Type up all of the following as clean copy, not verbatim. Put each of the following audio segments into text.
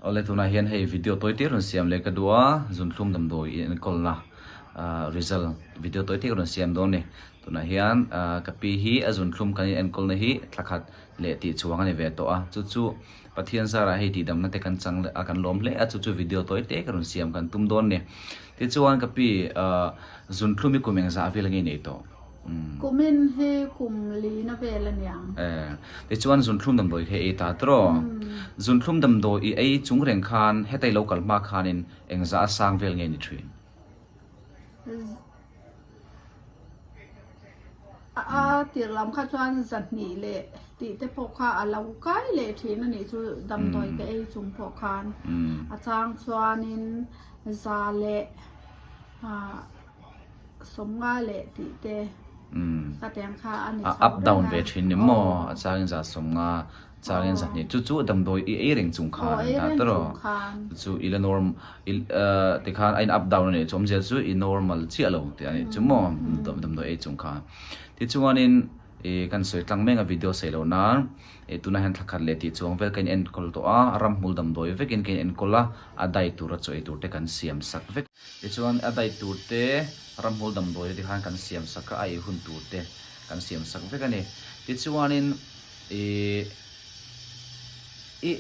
Awle tunah hian hei video tawi te rawn siam leh ka duh a, zunthlum damdawi in enkawlna result video tawi te ka rawn siam dawn a ni. Tunah hian ka pi hi a zunthlum kan in enkawlna hi thla khat leh tih chhuang a ni ve tawh a, chu chu Pathian zarah hei tihdamna te kan chang leh a kan lawm hle a, chu chu video tawi te ka rawn siam kan tum dawn a ni. Tichuan ka pi zunthlum hi kum engzah vel nge nei tawh? Kumin hi kum lina vel a niang. Tichuan zunthlum damdawi kha i ei ta tawh. Zunthlum damdawi i ei chung reng khan heta i lo kal hma khanin engzah a sang vel nge ni thin? A tir lam kha chuan zahnih leh tih te pawh kha a lo kai leh thin a nih chu damdawi ka ei chung pawh khan a chang chuanin za leh Sawmnga leh tih te ka tiang kha a ni chho reng a. Up down ve thin ni maw? A changin za sawmnga, a changin za hnih. Chu chu damdawi i ei reng chung khan an dah ta rawh. Chu chu i la norm tikhan a in up down a nih chu awmzia chu i normal chiah lo tih a nih chu maw damdawi ei chung khan. Tichuanin i kan sawi tlang mek a video sawi loh nan tunah hian thla khat leh tih chuang vel ka in enkawl tawh a, ramhmul damdawi vekin ka in enkawl a, a dai tura chaw ei tur te kan siam sak vek. Tichuan a daih tur te, ramhmul damdawi te khan kan siam sak a, a ei hun tur te kan siam sak vek a ni. Tichuanin ih ih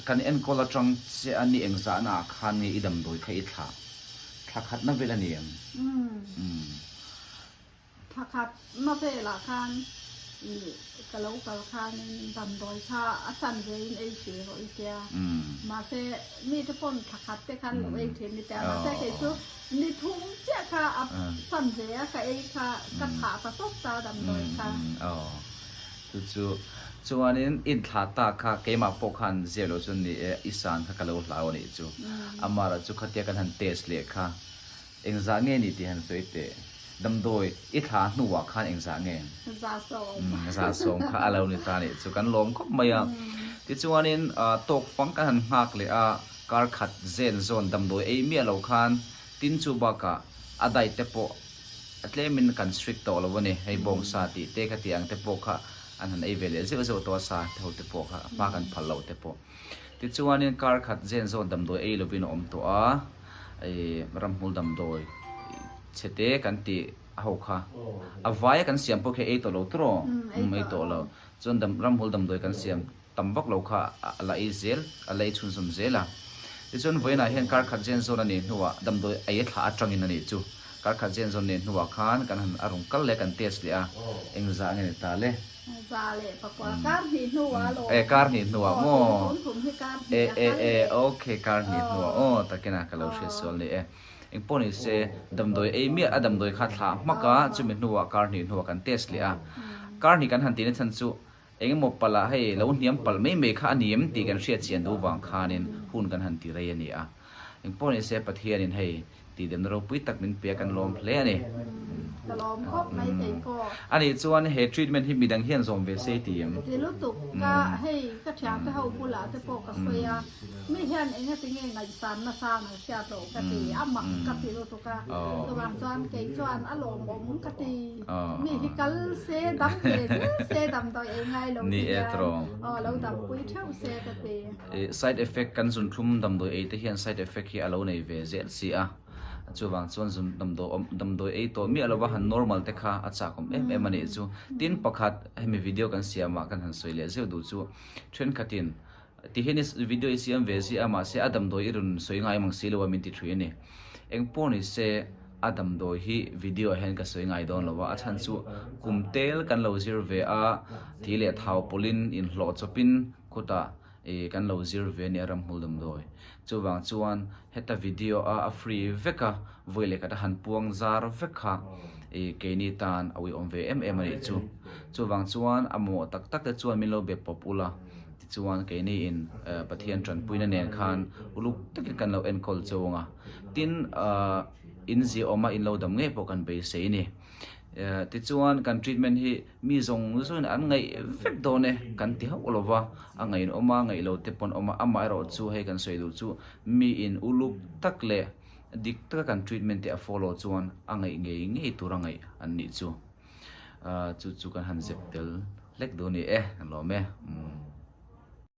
kan enkawl atang che a ni engzahna ah khan nge i damdawi kha i thlah thla khatna vel a ni em? Umm. Thla khat na velah khan ih ka lo kal khanin damdawi kha a chan vein ei hrih rawh i tia. Mahse mite pawn thla khat te khan lo ei thin i tia. Mahse kei chu ni thum chiah kha a chan ve a ka ei kha ka thah ta tawp ta damdawi kha. Aw chu chu chuanin inthlah ta kha keimah pawh khan zep loh chu ni e i san kha ka lo hlau a nih chu. Amara chu khatia kan han test leh kha Engzah nge ni tih han sawi teh. Damdawi i thla hnuah khan engzah nge? Zasawm. Zasawm kha a lo ni ta nih chu kan lawm khawp mai a. Tichuanin tawk fang kan han nghak leh a, kar khat zen zawn damdawi ei miah lo khan tin chu bakah a diet te pawh a tlemin kan strict tawh lo a ni. Hei bawngsa tih te kha tih ang te pawh kha an han ei ve leh zeuh zeuh tawh a, sa ho te pawh kha hma kan phal loh te pawh. Tichuanin kar khat zen zawn damdawi ei lovin a awm tawh a. Ramhmul damdawi chhe te kan tih ho kha a vaia kan siam pawh khi ei tawh lo tur aw ei tawh lo chuan ramhmul damdawi kan siam tam vak lo kha a la ei zel a la ei chhunzawm zel a tichuan vawiinah hian kar khat zen zawn a nih hnuah damdawi ei a thlah atangin a nih chu kar khat zen zawn a nih hnuah khan kan han a rawn kal leh kan test leh a engzah nge ni ta le. Za leh pakua kar hnih hnuah lawm. E kar hnih hnuah maw? Tun kum hi kar hnih a kal leh. E e ok kar hnih hnuah aw takina ka lo hriat sual ni e. Engpawh ni se damdawi ei miah a damdawi kha thlah hmak a chumi hnuah kar hnih hnuah kan test leh a. Kar hnih kan han tihna chhan chu engemaw palh ah hei lo hniam palh mai mai kha a ni em tih kan hriat chian duh vang khanin hun kan han ti rei a ni a. Engpawh ni se Pathianin hei Tihdemna ropui tak min pe a kan lawm hle a ni. Ka lawm khawp mai kei pawh. A nih chuan he treatment hi midang hian zawm ve se i ti em? Ti lutuk ka hei ka thiante ho bulah te pawh ka sawi a, mi hian eng ati nge ngaihsan nasa an hriat loh ka ti, a mak ka ti lutuk a, chuvang chuan kei chuan a lawmawm ka ti, mi hi kal se dam ve zel se damdawi ei ngai lo te hian aw lo dampui theuh se ka ti. Side effect kan zunthlum damdawi ei te hian side effect hi a lo nei ve zel si a, chuvang chuan zun damdawi ei tawh miah lova han normal te kha a chak awm em em a nih chu. Tin pakhat hemi video kan siamah kan han sawi leh zeuh duh chu thenkhatin ti hian i video i siam ve zia a mahse a damdawi i rawn sawi ngai mang si lo a min ti thui a ni. Engpawh ni se a damdawi hi video ah hian ka sawi ngai dawn lo a, a chhan chu kum tel kan lo zir ve a, thi leh thau pawlhin inhlawh chawpin Khutah ih kan lo zir ve ania ramhmul damdawi. Chuvang chuan heta video a a free vek a, vawi leh khat a han puang zar vek kha ih keini tan a uiawm ve em em a nih chu. Chuvang chuan a mamawh tak tak te chuan min lo be pawp ula, tichuan keini in Pathian tanpuina nen khan uluk takin kan lo enkawl cheu ang a. Tin ah in ziaawm a in lo dam ngei pawh kan beisei a ni. Tichuan kan treatment hi mi zawng zawngin an ngaih vek dawn e kan ti hauh lo va, a ngaih awm a, ngaih lo te pawn awm a, amaherawh chu hei kan sawi duh chu miin uluk tak leh dik taka kan treatment te a follow chuan a ngaih ngei ngei tur a ngaih an nih chu. Chu chu kan han zep tel hlek duh a ni e, kan lawm e.